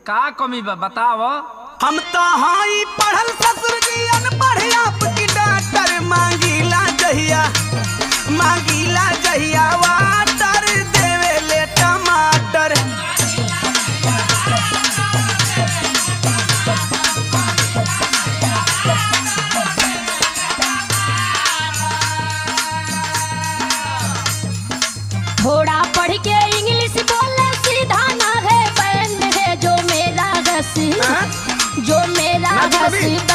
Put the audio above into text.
का कमी बा बताव। हम तो हाई पढ़ल ससुर जी अनपढ़ आपकी डॉक्टर। मांगीला जहिया, मांगीला जहिया वाटर, देवेले टमाटर। थोड़ा पढ़ के इंग्लिश बोले सीधा ना है बैंड है जो मेरा हसी, हाँ? जो मेरा ना जी कभी। हसी।